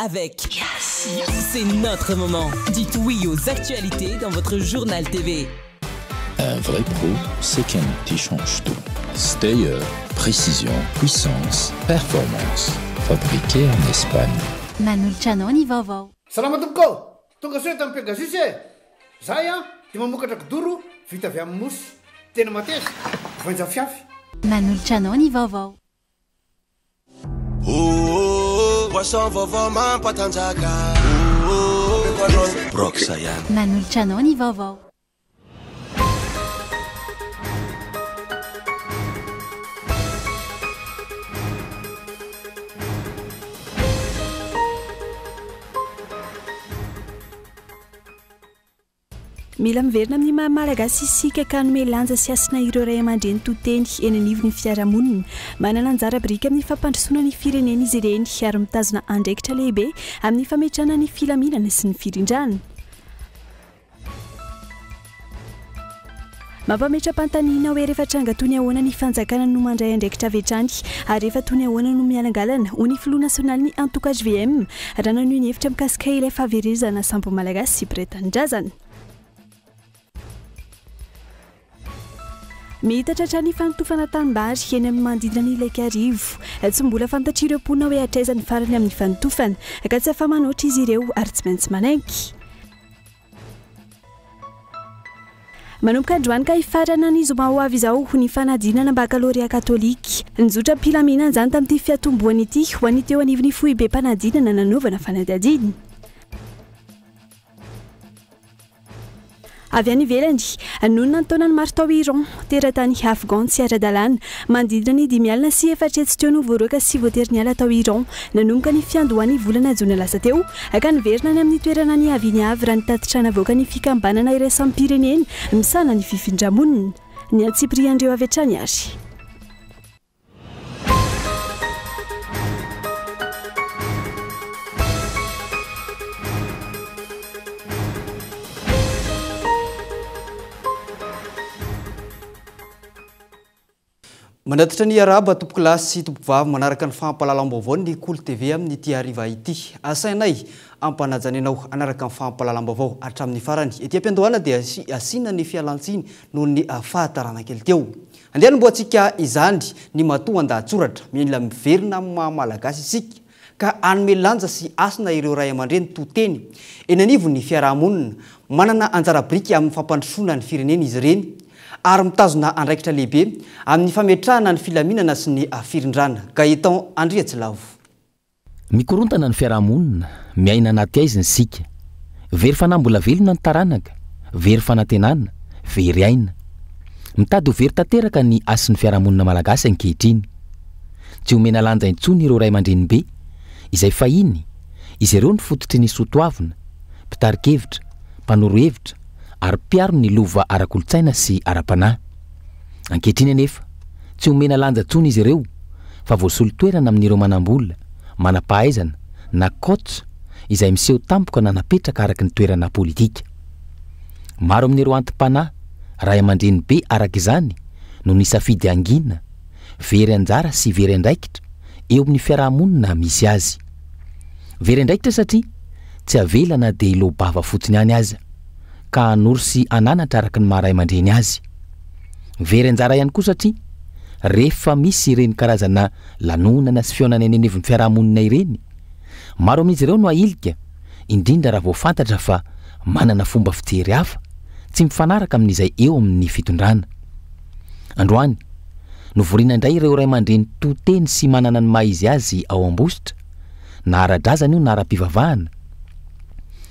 Avec C'est notre moment. Dites oui aux actualités dans votre journal TV. Un vrai pro, c'est qu'un outil change tout. Steyer, précision, puissance, performance. Fabriqué en Espagne. Manolotra anao ny vaovao. Salama tompoko ô! Tonga soa eto amin'ny Pegasus e! Zahay an dia mamokatra kidoro vita avy amin'ny mousse. Tena mateza, voainja fiafy. Manolotra anao ny vaovao. Boisson vaovao mampatanjaka. Brox ihany. Manolotra anao ny vaovao. Mila miverina amin'ny maha Malagasy isika ka hanome lanja sy hasina ireo ray aman-dreny to teny eny anivon'ny fiarahamonina. Manana anjara biriky amin'ny fampandrosoana ny firenena izy ireny ary mitazona andraikitra lehibe amin'ny fametrahana ny filaminana sy ny firindrana. Mampametra-panontaniana hoe rehefa tranga toy ny ahoana ny fanjakana no mandray andraikitra avy hatrany ary rehefa toy ny ahoana no mialangalana, hoy ny filoha nasionalin'ny antoko hvm raha nanohy ny hevitra mikasika ilay fahaverezana sambo malagasy mpiray tanindrazana. Miitatra hatrany ny fanotofana tanimbary eny amin'ny manodidina ny Laikarivo. Tsy mbola fantatr'ireo mponina hoe hatraiza ny farany amin'ny fanotofana ka tsy afa-manoatra izy ireo ary tsy maintsy manaiky. Manomboka androany ka hifarana ny zoma ho avy izao ny fanadinana bakalorea katolika. Nizotra am-pilaminana izany tamin'ity fiatombohany ity ho an'ny teo anivon'ny foibem-panadinana nanaovana fanadihadiana. Avy any ivelany, nonina an-taonany maro tao Iran, teratany Afghan tsy ara-dalàna, manodidina ny 450 teo no voaroaka sy voatery niala tao Iran nanomboka ny fiandohan'ny volana jona lasa teo ka niverina any amin'ny toerana niaviany avy raha ny tatitra navoakan'ny fikambanana iraisam-pirenena misahana ny fifindra-monina. Ny antsipirian'ireo avy hatrany ary. Manatitra ny arahaba tompokolahy sy tompokovavy manaraka ny fampahalalam-baovao ny Kolo TV amin'ity hariva ity. Asainay ampanajana ianao hanaraka ny fampahalalam-baovao hatramin'ny farany. Ety am-piandohana dia asiana ny fialantsiny noho ny fahatarana kely teo. Andeha hanombohantsika izany ny matoandahatsoratra. Mila miverina amin'ny maha Malagasy isika ka hanome lanja sy hasina ireo ray aman-dreny to teny eny anivon'ny fiaraha-monina. Manana anjara biriky amin'ny fampandrosoana ny firenena izy ireny ary mitazona andraikitra lehibe amin'ny fametrahana ny filaminana sy ny firindrana. Gaëtan Andriatsilavo. Mikorontana ny fiaraha-monina, miaina anaty haizina isika. Very fanahy mbola velona ny taranaka, very fanantenana, very aina. Mitady ho very tanteraka ny hasin'ny fiarahamonina malagasy ankehitriny. Tsy omena lanja intsony ireo ray aman-drenibe, izay fahiny, izy ireo no fototry ny soatoavina, mpitari-kevitra, mpanoro hevitra ary mpiaro ny lova ara-kolontsaina sy ara-panahy. Ankehitriny anefa, tsy omena lanja intsony izy ireo fa voasolo toerana amin'ireo manam-bola, manam-pahaizana na coach izay miseho tampoka na napetraka araka ny toerana politika. Maro amin'ireo anti-panahy, ray aman-drenibe araka izany no nisafidy hangina, very anjara sy very andraikitra eo amin'ny fiaraha-monina misy azy. Very andraikitra satria tsy avela na dia hiloa-bava fotsiny ihany aza, ka hanoro sy hananatra araka ny maha ray aman-dreny azy. Very anjara ihany koa satria rehefa misy ireny karazana lanonana sy fihaonana eny anivon'ny fiaraha-monina ireny, maro amin'izy ireo no ahilika, indrindra raha vao fantatra fa manana fomba fijery hafa tsy mifanaraka amin'izay eo amin'ny fitondrana. Androany, novorina indray ireo ray aman-dreny to teny sy manana ny maha izy azy ao Ambositra, na ara-drazana io na ara-pivavahana,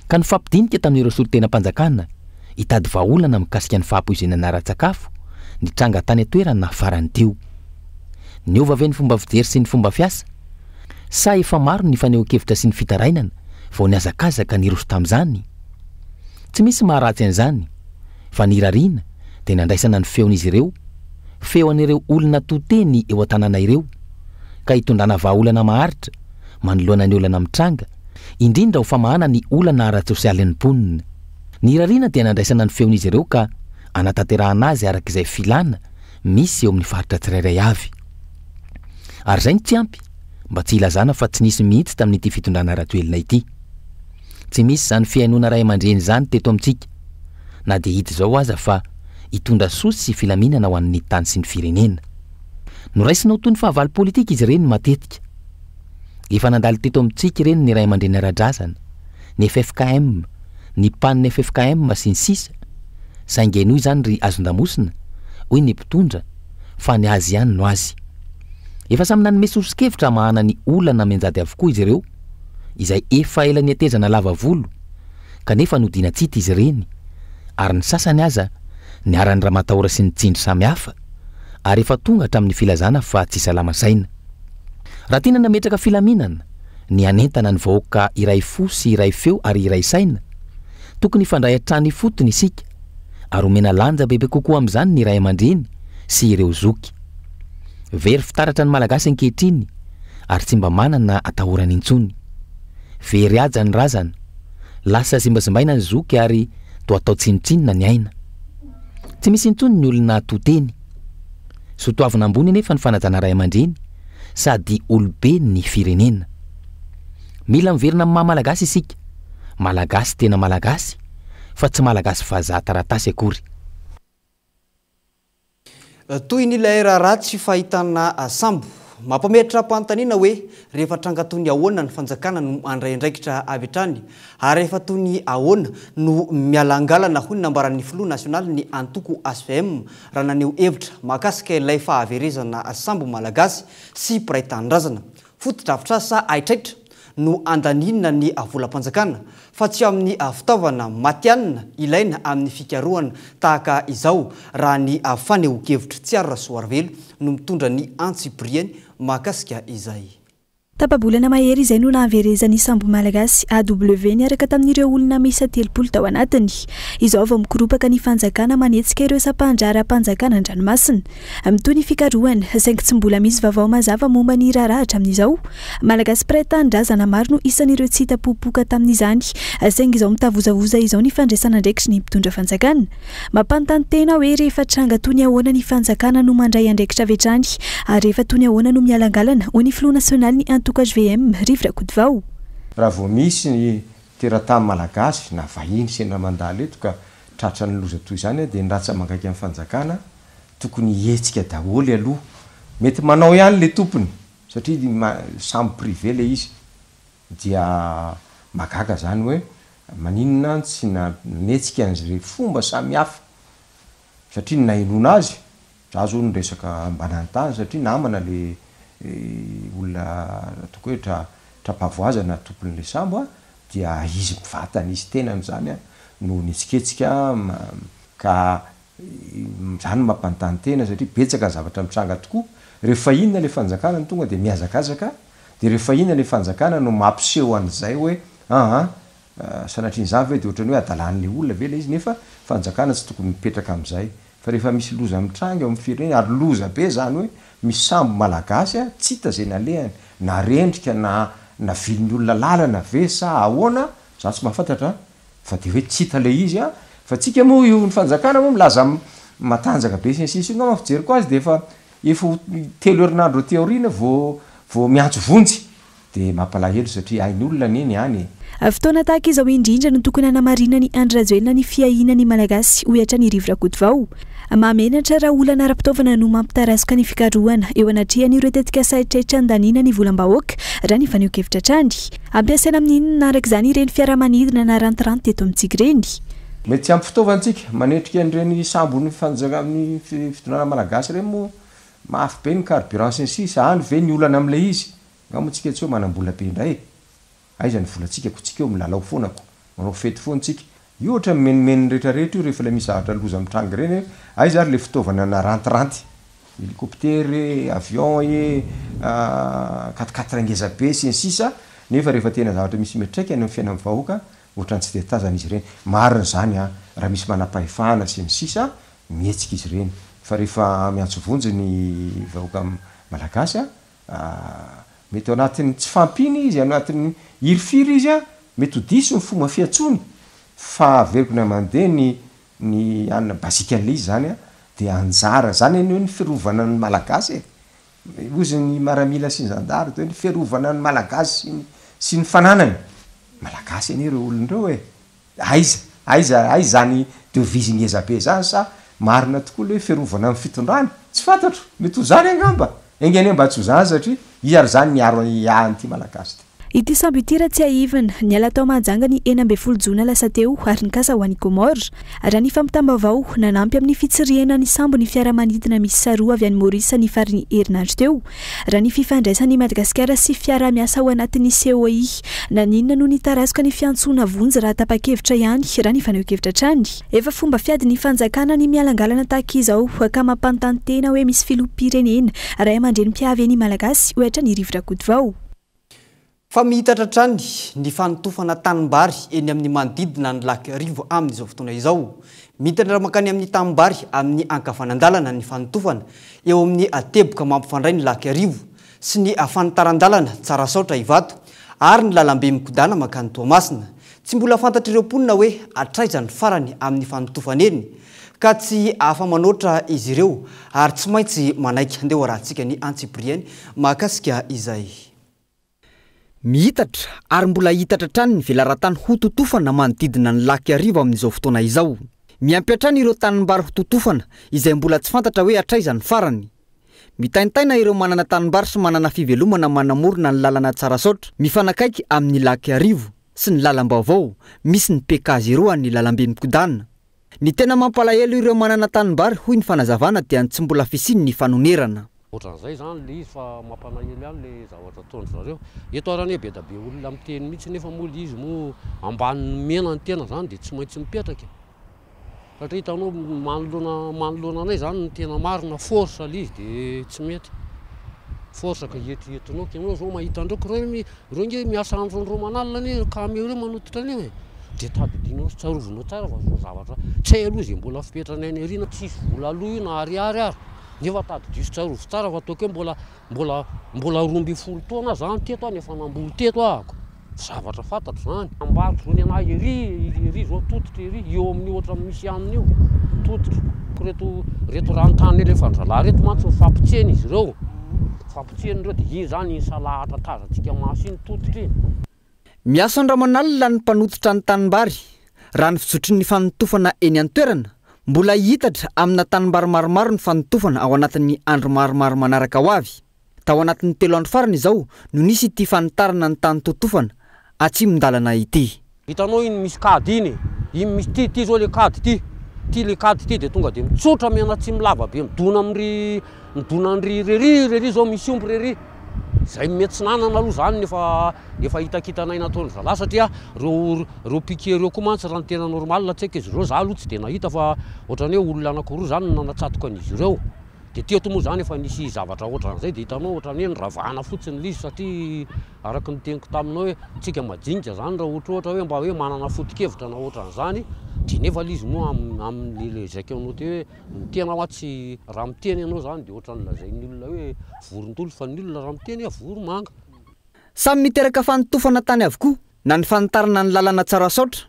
ka nifampidinika tamin'ireo solontenam-panjakana hitady vahaolana mikasika ny fahapoizinana ara-tsakafo nitranga tany an-toerana farany teo. Niova ve ny fomba fijery sy ny fomba fiasa? Sa efa maro ny fanehoan-kevitra sy ny fitarainana vao nihazakazaka niroso tamin'izany? Tsy misy maharatsy an'izany, fa ny irariana dia nandraisana ny feon'izy ireo, feo an'ireo olona to teny eo an-tanàna ireo, ka hitondrana vahaolana maharitra manoloana ny olana mitranga, indrindra ho famahana ny olana ara-tsosialin'ny mponina. Ny irariana dia nandraisana ny feon'izy ireo ka hanatanterahana azy araka izay filàna misy eo amin'ny faritra tsirairay avy. Ary izay no tsy ampy. Mba tsy hilazana fa tsy nisy mihitsy tamin'ity fitondrana Rajoelina ity. Tsy misy izany fihainoana ray aman-dreny izany teto amintsika, na dia hita izao aza fa hitondra soa sy filaminana ho an'ny tany sy ny firenena. Noraisina ho toy ny fahavalo politika izy ireny matetika. Efa nandalo teto amintsika ireny ny ray aman-dreny ara-drazana, ny ffkm, ny pan ffkm sy ny sisa Saingy henoy izany ry azon-damosina, hoy ny mpitondra, fa ny azy ihany no azy. Efa samy nanome soso-kevitra hamahana ny olana mianjady avokoa izy ireo, izay efa ela nihetezana lava volo, kanefa nodiana tsy hita izy ireny, ary ny sasany aza niharan'ny ramatahora sy ny tsindry samihafa, ary efa tonga hatramin'ny filazana fa tsy salama saina. Raha tiana ny hametraka filaminana, ny hanentana ny vahoaka hiray fo sy hiray feo ary hiray saina, tokony hifandray hatrany ifotony isika, ary omena lanja bebe kokoa amin'izany ny ray aman-dreny sy ireo zoky. Very fitaratra ny Malagasy ankehitriny ary tsy mba manana atahorana intsony. Very haja ny razana, lasa zimbazimbaina ny zoky ary toa atao tsinontsinona ny aina. Tsy misy intsony ny olona to teny. Soatoavina ambony anefa ny fanajana ray aman-dreny sady olobe ny firenena. Mila miverina amin'ny maha Malagasy isika, Malagasy tena Malagasy fa tsy Malagasy vazaha taratasy akory. Tohin'ilay raharaha tsy fahitana sambo. Mampametra-panontaniana hoe rehefa tranga toy ny ahoana ny fanjakana no handray andraikitra avy hatrany ary rehefa toy ny ahoana no mialangalana, hoy ny nambaran'ny filoha nasionalin'ny antoko hvm raha naneho hevitra mahakasika ilay fahaverezana sambo malagasy sy mpiray tanindrazana. Fotodrafitrasa haitraitra no andaniana ny volam-panjakana fa tsy amin'ny fitaovana matihanina ilaina amin'ny fikarohana tahaka izao, raha ny fanehoan-kevitr'i Tsiaro Rasoarivelo no mitondra ny antsipiriany mahakasika izay. Tapa-bolana mahery izay no nahaverezan'ny sambo malagasy AW niaraka tamin'ireo olona miisa 30 tao anatiny. Izao vao mikoropaka ny fanjakana manetsika ireo sampandraharaham-panjakana an-dranomasina. Mitohy ny fikarohana, saingy tsy mbola misy vaovao mazava momba ny raharaha hatramin'izao. Malagasy mpiray tanindrazana maro no isan'ireo tsy hita popoka tamin'izany, saingy izao mitavozavoza izao ny fandraisan'andraikitry ny mpitondra fanjakana. Mampanontany tena hoe rehefa tranga toy ny ahoana ny fanjakana no mandray andraikitra avy hatrany ary rehefa toy ny ahoana no mialangalana, hoy ny filoha nasionalin'ny antoko hvm, Rivo Rakotovao. Raha vao misy ny teratany malagasy na vahiny sendra mandalo eto ka tratran'ny loza toy izany dia ny ratsa-mangaikan'ny fanjakana tokony hihetsika daholo aloha. Mety manao ihany le tompony satria sambo privé le izy dia mahagaga zany hoe maninona tsy nanetsika an'izay fomba samihafa satria ny nahenoana azy, za zao niresaka mba nanontany satria namana le olona ataoko hoe tra tra-pahavoazana tompon'le sambo dia izy mivantana izy tenany zany no nihetsiketsika ka Izany no mampanontany tena satria betsaka ny zavatra mitranga tokoa, rehefa inona ilay fanjakana no tonga dia mihazakazaka, dia rehefa inona ilay fanjakana no mampiseho an'izay hoe aa sanatrian'izany ve dia ohatran'ny hoe adalan'ilay olona ve ilay izy nefa fanjakana tsy tokony mipetraka amin'izay fa rehefa misy loza mitranga eo amin'ny firenena ary loza be izany hoe misy sambo malagasy tsy hita izay nalehany na rendrika na navilin'ny olona lalana ve sa ahoana za tsy mahafantatra Fa dia hoe tsy hita ilay izy an! Fa tsika moa io ny fanjakana moa milaza matanjaka be sy ny sisa io ngamba fijeriko azy dia efa efa ho telo herinandro aty aoriana vao vao miantso vonjy! Dia mampalahelo satria ain'olona anie ny any e! Fotoana tahaka izao indrindra no tokony hanamarinan'i Andry Rajoelina ny fiahiana ny Malagasy, hoy hatrany i Rivo Rakotovao. Mahamenatra raha olana ara-pitaovana no mampitarazoka ny fikarohana eo anatrehan'ireo tetikasa haitraitra andaniana ny volam-bahoaka, raha ny fanehoan-kevitra hatrany. Ampiasaina amin'ny inona araka izany ireny fiaramanidina narantiranty teto amintsika ireny? Mety tsy ampy fitaovana tsika manetrika an'ireny sambon'ny fanjakan'ny fitondrana malagasy ireny moa mafy be ny carburant sy ny sisa, any ve ny olana amin'ilay izy? Nga moa tsika tsy hoe manam-bola be indray e? Aiza ny volantsika ko tsika eo milalao foana ko, manao fety foana tsika. Io ohatran'ny menomenony retraretra io rehefa ilay misy zavatra loza mitranga ireny hoe aiza ary ilay fitaovana narantiranty, hélicoptère e, avion e, quatre quatre ngeza be sy ny sisa nefa rehefa tena zavatra misy miantraikany amin'ny fiainan'ny vahoaka ohatran'ny tsy dia tazana izy ireny. Marina izany an, raha misy manam-pahefana sy ny sisa mihetsika izy ireny fa rehefa miantso vonjy ny vahoaka malagasy an, Mety ao anatin'ny tsy fahampiana izy, anatin'ny hirifiry izy an, mety ho diso ny fomba fiantsoany, fa averiko indray mandeha ny ny anona basique an'ilay izy izany an, dia anjara, izany anie ny firovana ny Malagasy e! Hozy ny maramila sy ny zandary de hoe ny fiarovana ny Malagasy sy ny sy ny fananany. Malagasy anie ireo olona ireo e! Aiza, aiza, aiza izany devise ngeza be izany sa marina tokoa le hoe fiarovana ny fitondrana? Tsy fantatro, mety ho izany angamba! Enga anie mba tsy ho izany satria iza ary izany miaro an'ity Malagasy ity? Ity sambo ity raha tsiahivina, niala tao Mahajanga ny 16 jona lasa teo ary nikasa ho any Comores. Raha ny fampitam-baovao, nanampy amin'ny fitsirihana ny sambo ny fiaramanidina miisa roa avy any Maurice ny faran'ny herinandro teo. Raha ny fifandraisan'i Madagasikara sy fiaraha-miasa ao anatin'ny COI, naninona no nitarazoka ny fiantsoana vonjy raha tapa-kevitra ihany, raha ny fanehoan-kevitra hatrany. Efa fomba fiadin'ny fanjakana ny mialangalana tahaka izao ka mampanontany tena hoe misy filoham-pirenena, ray aman-dreny mpiavy eny Malagasy, hoy hatrany i Rivo Rakotovao. Fa mihitatra hatrany ny fanotofana tanimbary eny amin'ny manodidina ny Lac Rivo amin'izao fotoana izao. Miitatra mankany amin'ny tanimbary amin'ny ankavanandalana ny fanotofana eo amin'ny teboka mampifandray ny Lac Rivo sy ny fanitaran-dalana Tsarasaotra Ivato ary ny lalambe mikodana mankany Toamasina. Tsy mbola fantatr'ireo mponina hoe hatraiza ny farany amin'ny fanotofana eny ka tsy afa-manoatra izy ireo ary tsy maintsy manaiky. Andeha ho arahantsika ny antsipiriany mahakasika izay. Miitatra ary mbola hiitatra hatrany ny velaran-tany hototofana manodidina ny Lac Iarivo amin'izao fotoana izao. Miampy hatrany ireo tanimbary hototofana izay mbola tsy fantatra hoe hatraiza ny farany. Mitaintaina ireo manana tanimbary sy manana fivelomana manamorona ny lalana Tsarasaotra mifanakaiky amin'ny Lac Iarivo sy ny lalam-baovao misy ny PK zéro an'ny lalambe mikodana. Ny tena mampalahelo ireo manana tanimbary hoy ny fanazavana dia ny tsy mbola fisian'ny fanonerana. Ohatran'izay izany ilay izy fa mampanahelo ihany ilay zavatra ataon-dry zareo. Eto ary anie be da be olona miteny mihitsy nefa moa ilay izy moa ambanin'ny mena ny tena izany dia tsy maintsy mipetraka e. Satria hitanao manoloana manoloana anay izany ny tena marina force ilay izy dia tsy mety. Force ka eritreretinao ka ianao izao mahita an'ireo ka ireo ireo ange miasa andro andro aman'alina anie ireo camion ireo manototra an'io e. Dia tadidinao sy tsarovinao tsara fa zao zavatra tsy hay aloha izay mbola fipetrany any aoriana, tsisy vola aloha io na ariary ary. Nefa tadidio sy tsarovy tsara fa ataoko hoe mbola mbola mbola 12 taona aho zany teto aho no efa namboly teto ahako. Zavatra fantatro zany. Ambariko zao ny anahy ery ery zao tototra ery eo amin'io ohatran'ny misy hanina io tototra. Reto reto ranontany elefan-drahalahy reto mantsy mifampitsena izy ireo. Mifampitsena ireo dia iny zany iny salahatra tazantsika maso iny tototra iny. Miasa andro aman'alina ny mpanototra ny tanimbary. Raha ny fizotry ny fanotofana eny an-toerana, mbola hihitatra amina tanimbary maromaro ny fanotofana ao anatin'ny andro maromaro manaraka ho avy. Tao anatin'ny telo andro farany izao no nisy ity fanitarana ny tany totofana atsimon-dalana ity. Hitanao iny misy kady iny e! Iny misy ty, ty zao le kady ty, ty le kady ty de tonga de mitsotra mianatsimo lava be midona amry midona andry rery rery zao misy omby rery, zay miatsinanana aloha zany ny efa efa hitakitanay nataondry zalahy satria reo reo piquet reo koa mantsy raha ny tena normal tsy haiko izy ireo za aloha tsy de nahita fa ohatrany hoe olona anakiroa zany no nanatsatoka an'izy ireo de teto moa zany efa nisy zavatra ohatran'izay de hitanao ohatrany hoe noravana fotsiny le izy satria Araka ny teniko taminao hoe tsika majinika zany raha ohatra ohatra hoe mba hoe manana foto-kevitra na ohatran'izany dia nefa le izy moa amin'ny le lazaiko anao teo hoe ny tena hoa tsy raha miteny ianao zany dia ohatran'ny lazain'ny olona hoe vorondolo fa ny olona raha miteny hoe voromanga. Samy miteraka fanotofana tany avokoa na ny fanitarana ny lalana Tsarasaotra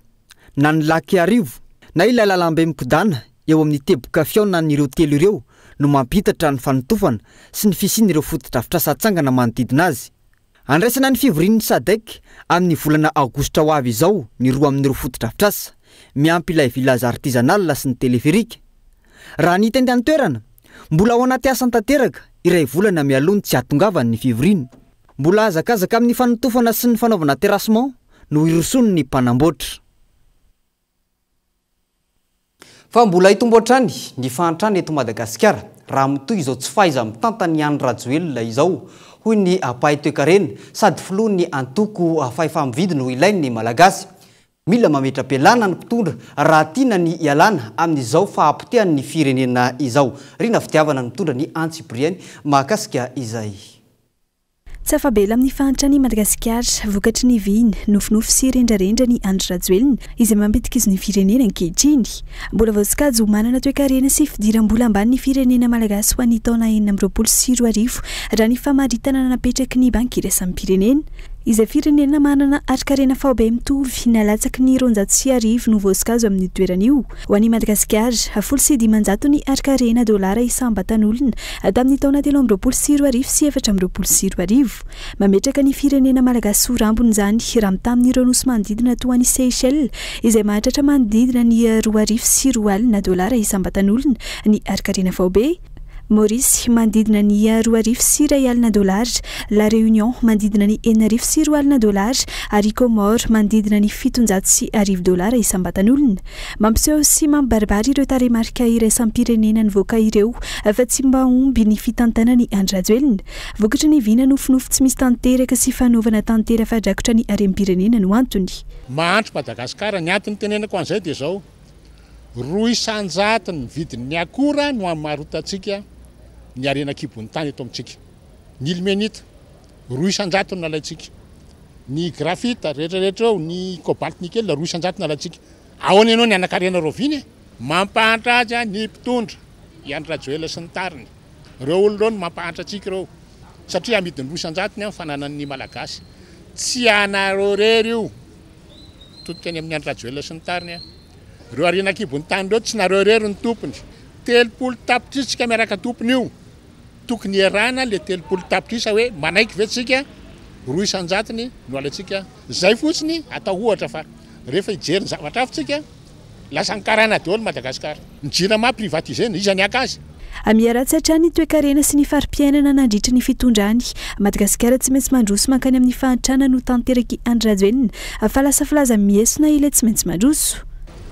na ny Lac Iarivo na ilay lalambe mikodana eo amin'ny teboka fihaonan'ireo telo ireo no mampihitatra ny fanotofana sy ny fisian'ireo fotodrafitrasa atsangana manodidina azy. Andraisana ny fivorian'ny Sadec amin'ny volana aogositra ho avy izao ny roa amin'ireo fotodrafitrasa, miampy ilay village artisanal sy ny téléphérique. Raha ny hita eny an-toerana, mbola ao anaty asany tanteraka iray volana mialoha ny tsy hahatongavan'ny fivoriana. Mbola hazakazaka amin'ny fanotofana sy ny fanaovana terrassement no hirosoan'ny mpanamboatra. Fa mbola hitombo hatrany ny fahantrana eto Madagasikara raha mitohy izao tsy fahaiza-mitantan'i Andry Rajoelina izao, hoy ny mpahay toekarena sady filohan'ny antoko Fahefa-mividy no ilain'ny Malagasy. Mila mametra-pialana ny mpitondra raha tiana ny hialana amin'izao fahapotehan'ny firenena izao. Rina Fitiavana no mitondra ny antsipiriany mahakasika izay. Tsy afa-bela amin'ny fahantran'i Madagasikara vokatry ny vina, nofinofy sy rendrarendra ny Andry Rajoelina izay mampidi-kizo ny firenena ankehitriny. Mbola voasokajy ho manana toekarena sy fidiram-bola ambany ny firenena malagasy ho an'ny taona 2026 raha ny famaritana napetraky ny Banky iraisam-pirenena. Izay firenena manana harin-karena faobe mitovy na latsaky ny 1200 no voasokajy amin'io toerana io. Ho an'i Madagasikara, 510 ny harin-karena dolara isam-batan'olona tamin'ny taona 2023 sy 2024. Mametraka ny firenena malagasy ho rambony izany raha mitaha amin'ireo nosy manodidina toa an'i Seychelles izay mahatratra manodidina ny 2002 dolara isam-batan'olona ny harin-karena faobe. Maorisy, manodidina ny 2100 dolara, La Réunion, manodidina ny 2006 dolara, ary Comores, manodidina ny 1700 dolara isam-batan'olona. Mampiseho sy mampibaribary ireo tarehimarika iraisam-pirenena nivoaka ireo fa tsy mba omby ny fitantanan'i Andry Rajoelina. Vokatry ny vina nofinofy tsy misy tanteraka sy fanaovana tantera fa-drakotra ny harem-pirenena no antony. Mahantra Madagasikara, ny antony itenenako an'izay dia izao, 2 isan-jaton'ny vidin'ny akora no amarotantsika ny harena an-kibon'ny tany eto amintsika. Ny ilmenite, 2 isan-jatony nalaintsika. Ny graphite rehetra rehetra eo, ny cobalt nickel, 2 isan-jato nalaintsika. Ahoana ianao ny hanan-karena rahoviana e? Mampahantra azy ny mpitondra, i Andry Rajoelina sy ny tariny. Ireo olona ireo no mampahantra antsika ireo. Satria amidiny 2 isan-jatony ny fananan'ny Malagasy. Tsy anareo irery io. Mitodika any amin'i Andry Rajoelina sy ny tariny aho. Ireo harena an-kibon'ny tany ireo tsy nareo irery no tompony. 30 tapitrisa tsika miaraka tompony io. Tokony hierana le 30 tapitrisa hoe manaiky ve tsika 2 isan-jatony no alaintsika. Zay fotsiny atao ohatra fa rehefa hijery ny zavatra hafa tsika lasa ny karana daholo Madagascar. Ny jirama privatisena, iza ny haka azy? Miharatsy hatrany ny toekarena sy ny fari-piainana nandritra ny fitondrany. Madagasikara tsy maintsy mandroso mankany amin'ny fahantrana no tanterak'i Andry Rajoelina fa lasa filaza miesona ilay tsy maintsy mandroso.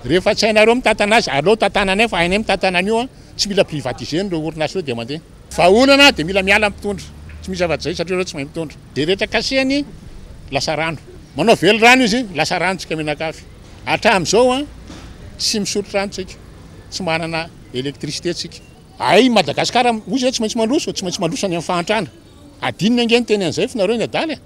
Rehefa tsy hainareo mitantana azy, aleo tantananay fa hainay mitantana an'io an, tsy mila privatiser-na ireo orinasa ireo dia mandeha. Vahaolana dia mila miala ny mpitondra, tsy misy afa-tsy izay satria ireo tsy mahay mitondra. Dia rehetra kasihany lasa rano. Manao velirano izy, lasa rano tsika mianakavy. Hatramin'izao an, tsy misotro rano tsika, tsy manana électricité tsika. Hay Madagascar hoy zay tsy maintsy mandroso, tsy maintsy mandroso any amin'ny fahantrana. Adinony ange ny teny an'izay fa nareo ny adala e.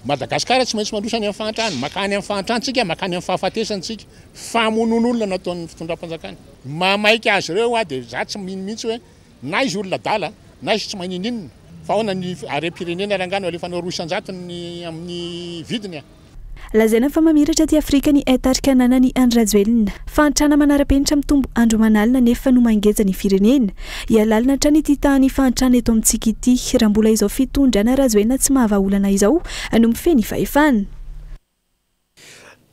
Madagascar tsy maintsy mandroso any amin'ny fahantrana, makany amin'ny fahantrana tsika, makany amin'ny fahafatesana tsika. Famonoan'olona no ataon'ny fitondram-panjakana. Mamaika azy ireo aho dia za tsy mino mihitsy hoe na izy olona adala na izy tsy mahay ninoninona. Fa ahoana ny harem-pirenena rangahy no alefanao 2% amin'ny vidiny a. Lazaina fa mamiratra aty Afrika ny haitarika ananan'i Andry Rajoelina. Fahantrana manara-penitra mitombo andro aman'alina anefa no mangeja ny firenena. Hihalalina hatrany ity tahan'ny fahantrana eto amintsika ity raha mbola izao fitondrana Rajoelina tsy mahavaha olana izao no mifehy ny fahefana.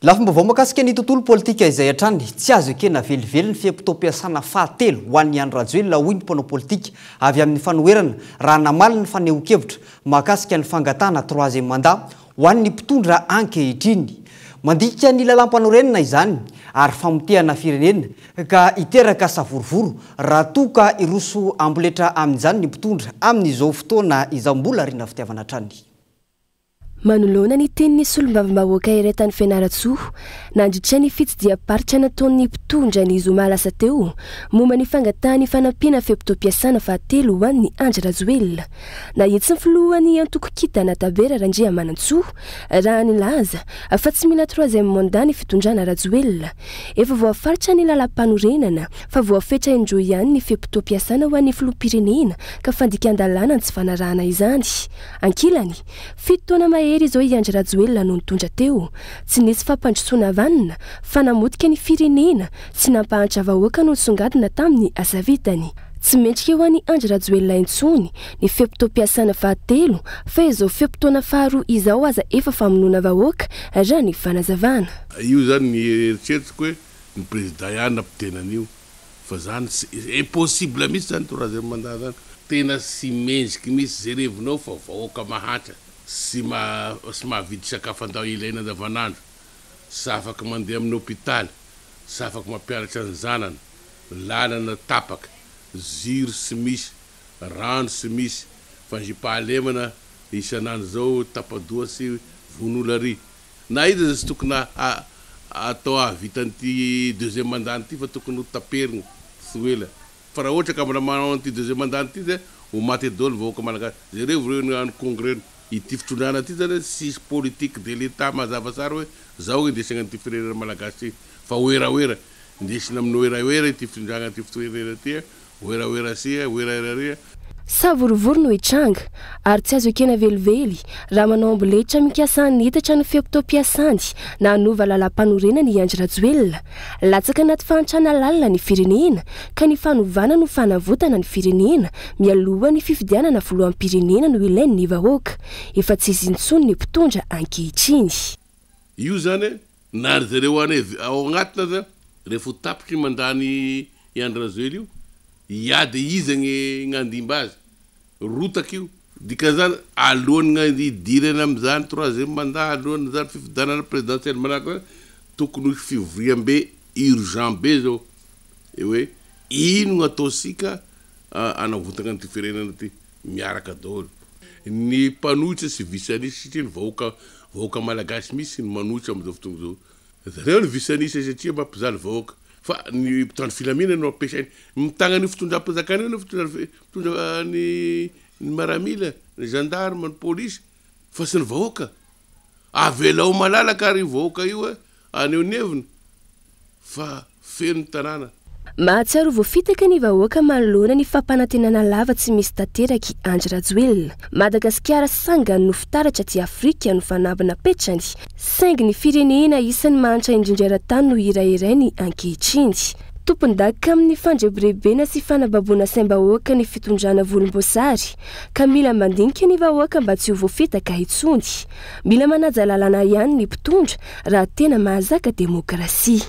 Lafim-baovao mahakasika ny tontolo politika izay hatrany, tsy azo ekena velively ny fe-potoam-piasana fahatelo ho an'i Andry Rajoelina hoy ny mpanao politika avy amin'ny fanoherana raha namaly ny fanehoan-kevitra mahakasika ny fangatahana troisième mandat ho an'ny mpitondra ankehitriny. Mandika ny lalàmpanorenana izany ary famotehana firenena ka hiteraka savorovoro raha toa ka hiroso amboletra amin'izany ny mpitondra amin'izao fotoana izao. Mbola Rina Fitiavana hatrany. Manoloana ny tenin'ny solombavambahoaka iray tany Fianarantsoa nandritra ny fitsidiham-paritra nataon'ny mpitondra ny zoma lasa teo momba ny fangatahany fanampiana fe-potoam-piasana fahatelo ho an'i Andry Rajoelina. Nahitsy ny filohan'ny antoko Kintana Tabera Randriamanantsoa raha nilaza fa tsy mila troisième mandat ny fitondrana Rajoelina. Efa voafaritra ny lalàmpanorenana fa voafetra indroa ihany ny fe-potoam-piasana ho an'ny filoham-pirenena ka fandikan-dalàna ny tsy fanarahana izany. Ankilany, fito taona mahery izao i Andry Rajoelina no nitondra teo. Tsy nisy fampandrosoana vanona fa namotika ny firenena sy nampahantra vahoaka no nisongadina tamin'ny asa vitany. Tsy mendrika ho an'i Andry Rajoelina intsony ny fe-potoam-piasana fahatelo fa izao fe-potoana faharoa izao aza efa famonoana vahoaka, raha ny fanazavana. Io zany ny eritreritiko hoe ny président ihany nampiteny an'io fa zany tsy impossible mihitsy zany troisième mandat zany. Tena tsy mendriky mihitsy jerevinao fa vahoaka mahantra sy sy mahavidy sakafo andao ilaina andavanandro, tsy afaka mandeha amin'ny hopitaly, tsy afaka mampianatra ny zanany, lalana tapaka, jiro tsy misy, rano tsy misy, fandriampahalemana isan'andro zao tapa-doha sy vono olona ary. Na iza aza tsy tokony atao hahavita an'ity deuxième mandat ity fa tokony ho taperina tsy ho ela. Fa raha ohatra ka mbola manao an'ity deuxième mandat ity dia ho maty eto daholo ny vahoaka malagasy. Jereo ireo any congrès. Ity fitondrana ity zany tsisy politique de l'etat mazava tsara hoe zao indesina an'ity firenena malagasy ity fa werawera. Indesina amin'ny werawera ity fitondrana ity firenena ity, werawera asia, werawera aria. Savorovoro no hitranga, ary tsy azo ekena velively raha manao amboletra mikasa hanitatra ny fe-potoam-piasany na hanova lalàmpanorenana i Andry Rajoelina. Latsaka anaty fahantrana lalina ny firenena, ka ny fanovana no fanavotana ny firenena mialoha ny fifidianana filoham-pirenena no ilain'ny vahoaka. Efa tsy izy intsony ny mpitondra ankehitriny. Io zany na ry zareo any ao agnatiny aza rehefa ho tapitry ny mandat-n'i i Andry Rajoelina io, hiady iza gny gn'handimba azy? Rotaka io. Dikan'izany alohan'ny hidirana amin'izany troisième mandat, alohan'izany fifidianana présidentielle manaraka zany, tokony hisy fivoriambe urgent be zao hoe ino gn'ataontsika hanavotana an'ity firenena ty. Miaraka daholo. Ny mpanohitra sy vice an'isa satria ny vahoaka vahoaka malagasy mihitsy no manohitra amin'izao fotoana izao. Zareo ny vice an'isa satria mampijaly vahoaka. Fa ny mpitandro filaminana no ampiasainy. Mitagna an'io fitondram-panjakana io ny fitondra mitondra ny ny maramila, ny gendarme, ny polisy fa tsy ny vahoaka. Avelao malalaka ary io vahoaka io haneho ny heviny fa feno ny tanàna. Mahatsiaro voafitaka ny vahoaka manoloana ny fampanantenana lava tsy misy tanterak'i Andry Rajoelina. Madagasikara sangany no fitaratra aty Afrika no fanamby napetrany, saingy ny firenena isan'ny mahantra indrindra eran-tany no hirahirainy ankehitriny. Tompon-daka amin'ny fandrebirebena sy fanababoana saim-bahoaka ny fitondrana volomboasary, ka mila mandinika ny vahoaka mba tsy ho voafitaka intsony. Mila manaja lalàna ihany ny mpitondra raha tena mahazaka demokrasia.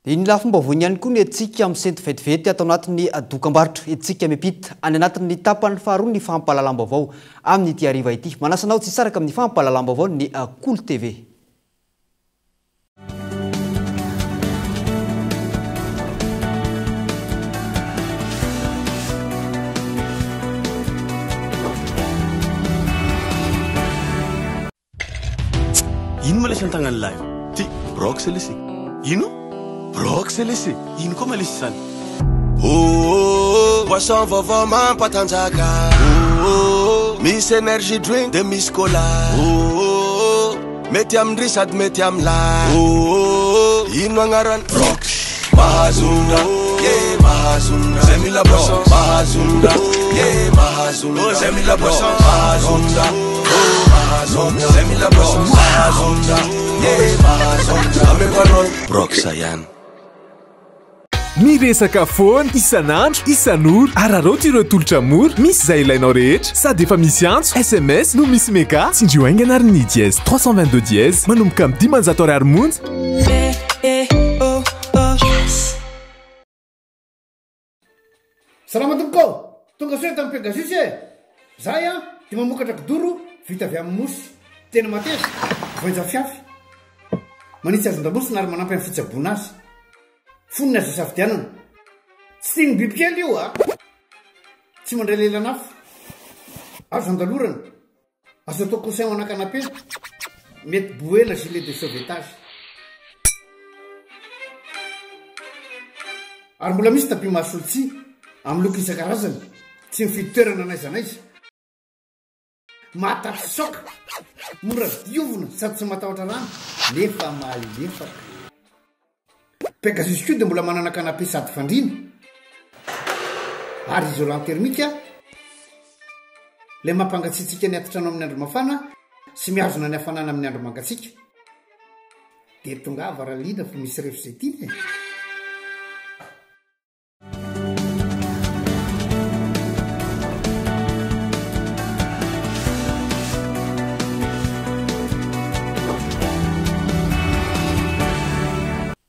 Iny lafim-baovao ihany koa ny hetsika misento vetivety ato anatin'ny dokambarotra. Hetsika miampita any anatin'ny tapany faharoa ny fampahalalam-baovao amin'ity hariva ity. Manasa anao tsy hisaraka amin'ny fampahalalam-baovao ny Kolo TV. Ino ma lesy an-tagnan'ny lahy io? Ty, brox lesy. Ino? Brox lesy. Ino koa ma lesy izany? Oh, boisson vaovao mampatanjaka. Oh, misy energy drink de misy cola. Oh, mety amin-dry sady mety amin'lahy. Oh, ino agnarany? Brox. Mahazondra, yeah, mahazondra. Zay mila boisson, mahazondra, yeah, mahazondra. Oh, zay mila boisson, mahazondra, oh, mahazondra. Zay mila boisson, mahazondra, yeah, mahazondra. Ameko anao, Brox ihany. Miresaka foana, isan'andro, isan'ora. Araraoty ireo tolotra mora, misy izay ilainao rehetra. Sady efa misy antso, sms, no misy mega. Tsindrio haingana ary ny dièse 322 dièse manomboka amin'ny 500 ariary monja. Salama tompoko ô! Tonga soa eto amin'ny Pegasus e! Zahay an, dia mamokatra kidoro vita avy amin'ny mousse. Tena mateza, voainja fiafy. Manitsy hazan-damosina ary manampy amin'ny fitsaboana azy. Fonony azo isafidianana. Tsy tian'ny bibikely io a! Tsy mandray lelan'afo. Azo andalorana. Azo atao coussin ho ana canapé. Mety boena gilet de sauvetage. Ary mbola misy tapis mahasolo tsihy amin'ny loko isan-karazany. Tsy mifidy toerana n'aiza n'aiza. Mahatafitsoaka, mora diovina sady tsy matahotra rano nefa malefaka. Pegasus koa dia mbola manana canapé sady fandriana ary isolant thermique ilay mampangatsiatsiaka ny atitrano amin'ny andro mafana sy mihazona ny hafanana amin'ny andro mangatsiaka. Dia tongava raha liana fa misy ref izay tiana e!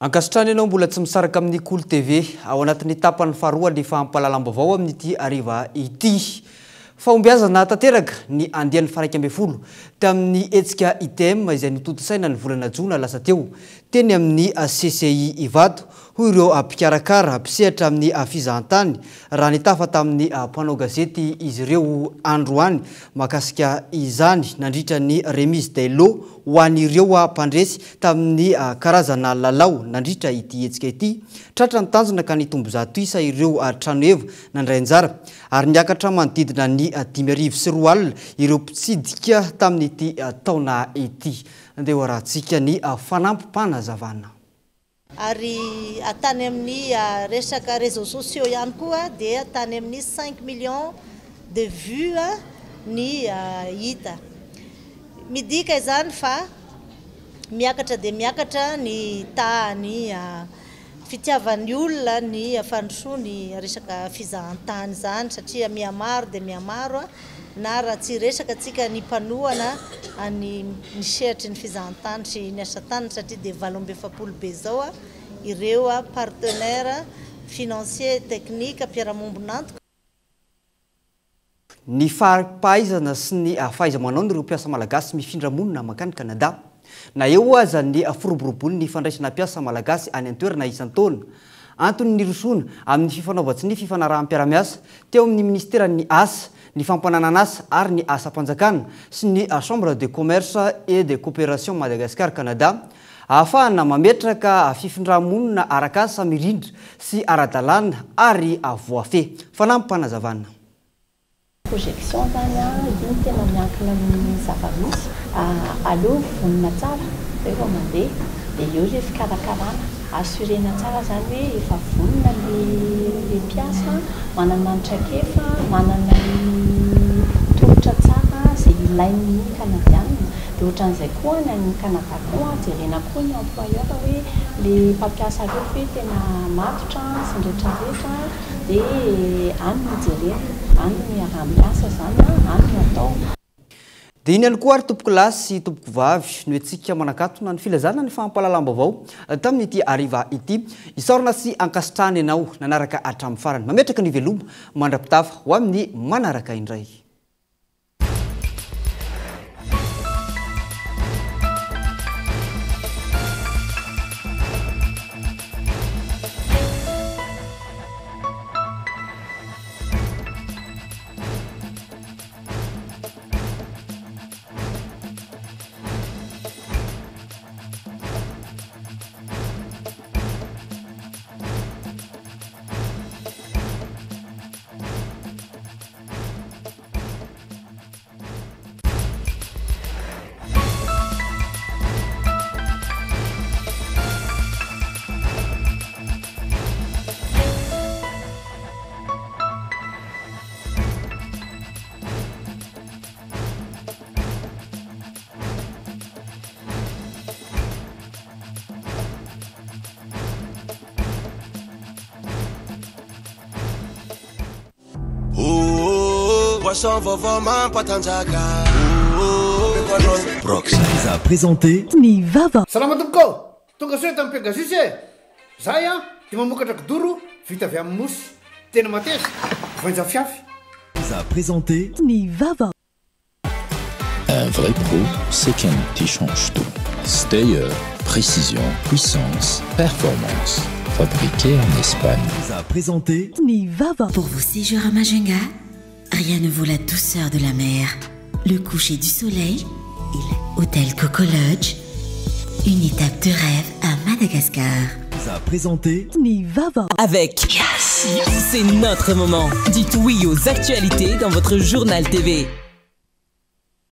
Ankasitrahana ianao mbola tsy misaraka amin'ny Kolo TV ao anatin'ny tapany faharoa ny fampahalalam-baovao amin'ity hariva ity. Fahombiazana tanteraka ny andiany faha-11 tamin'ny hetsika ITM izay notontosaina ny volana jona lasa teo teny amin'ny CCI Ivato hoy ireo mpikarakara mpisehatra amin'ny fizahantany raha nitafa tamin'ny mpanao gazety izy ireo androany mahakasika izany nandritra ny remise des lots ho an'ireo mpandresy tamin'ny karazana lalao nandritra ity hetsika ity. Tratra ny tanjona ka nitombo zato isa ireo tranoheva nandray anjara ary niakatra manodidina ny 2005 ireo mpitsidika tamin'ity taona ity. Andeha hoarahantsika ny fanampim-panazavana. Ary tany amin'ny resaka réseaux sociaux ihany koa dia tany amin'ny 5 millions de vues ny hita. Midika izany fa miakatra dia miakatra ny tahan'ny fitiavan'ny olona ny fandrosoany resaka fizahantany izany satria mihamaro dia mihamaro na raha tsy hiresaka tsika ny mpanohana any ny sehatry ny fizahantany sy ny asa tanana satria dia 48 be izao ireo partenaires financiers et techniques mpiara-mombon'antoka. Ny fari-pahaizana sy ny fahaiza-manaon'ireo mpiasa malagasy mifindra monina mankany Canada. Na eo aza ny firoborobon'ny fandraisana mpiasa malagasy any an-toerana isan-taona. Antony nirosoana amin'ny fifanaovan-tsonia fifanaraham-piarahamiasa teo amin'ny minisiteran'ny Asa, ny fampananan'asa ary ny asam-panjakana sy ny Chambre de commerce et de coopération Madagascar Canada ahafahana mametraka fifindra-monina arak'asa mirindra sy ara-dalàna ary voafehy. Fanampim-panazavana. Projection zany an, io no tena miankina amin'ny zava-misy. Aleo vonona tsara zay vao mandeha, dia eo ilay fikarakarana. Assurer-na tsara zany hoe efa vonona le mpiasa, manana ny traikefa, manana ny tolotra tsara izay ilain'ny Kanadiana. Dia ohatran'izay koa ny any Canada koa, jerena koa ny employeur hoe le mpampiasa reo ve tena matotra sy ny retraretra. Dia any no jerena, any no iaraha-miasa izany, any no atao. Dia iny ihany koa ary tompokolahy sy tompokovavy no hetsika manakatona ny filazana ny fampahalalam-baovao tamin'ity hariva ity. Isaorana sy ankasitrahana ianao nanaraka hatramin'ny farany. Mametraka ny veloma mandra-pitafa ho amin'ny manaraka indray. Poisson vaovao mampatanjaka. Brox vous a présenté Ny vava. Salama tompoko ô! Tonga soa eto amin'ny Pegasus e! Zahay an, dia mamokatra kidoro vita avy amin'ny mousse. Tena mateza, voainjafiafy. Vous a présenté Ny vava. Un vrai pro, c'est Ken qui change tout. Steyer, précision, puissance, performance. Fabriqué en Espagne. Vous a présenté Ny vava. Pour vos séjours à Majunga, rien ne vaut la douceur de la mer, le coucher du soleil et l'hôtel Coco Lodge. Une étape de rêve à Madagascar. Vous a présenté Ny vava. Avec Yes, c'est notre moment. Dites oui aux actualités dans votre journal TV.